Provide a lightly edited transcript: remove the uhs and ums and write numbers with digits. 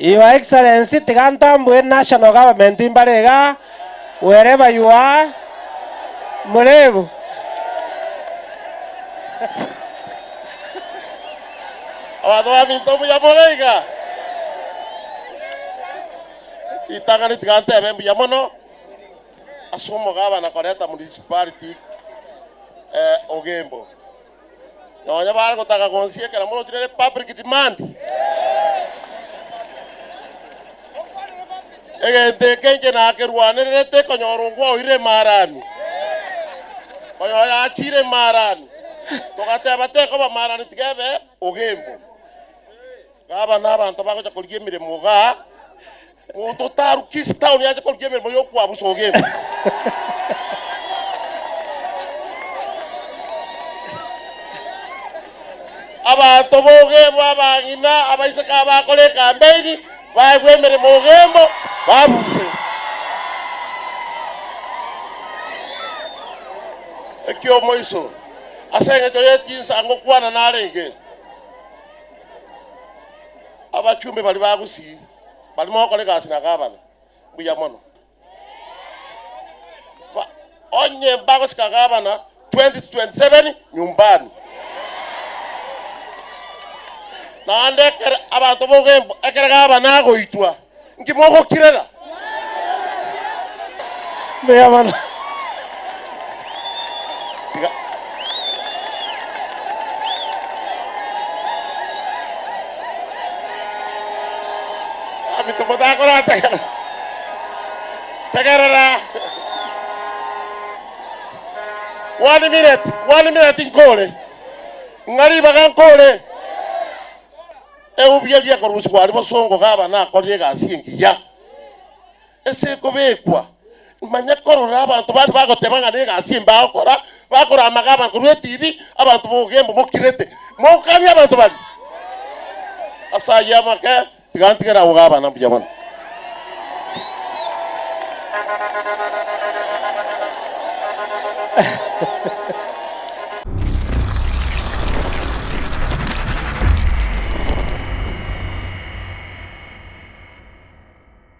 Your Excellency tiga ntambue national government mbare igaa wherever you are murebu. Abanto baminto mbuya more iga? Ritang'ani tiga ntebe mbuya mono ase omogabana koreta municipality Ogembo. Nonya bare gotaka gonsiekera moroche nere public demand. Egento eke inche nakerwanererete konyora ongwa oire emarani. Konyora yachire emarani. Togateba tekoba marani tiga ebe ogembo. Gabana abanto bagocha korigia emeremo igaa, monto otaru Kisii town ache korigia emeremo yokwabusa ogembo. Abanto b'ogembo, abang'ina, abaiseke abakora ekambeini, baegwe emeremo ogembo, babuse. Ekiomoiso, ase engencho ye chinsa ngokwana narenge. Abachumbe baria ba Gusii baria mogokora egasi na gavana, mbuya mono. Ba- Onye mbagosika gavana 2027 nyumbani. Naende ekere abanto bogembo ekere gavana agoitwa, nki mogokirera? Mbuya mono. Tiga. Abito motakora tegerera. Tegerera. One minute, one minute nkore. Ng'a ribaga nkore. Eubi eria ekorusigwa aria bosongo gavana akorire egasi engiya. Ase ekobekwa, manya korora abanto baria bagoteba ng'a negasi embe agokora, bakora amagabana korwa etibi, abanto bogembo mokirete. Mokanie abanto baria. Ase ayio amake, tiga ntigere agwo gabana mbuya mono.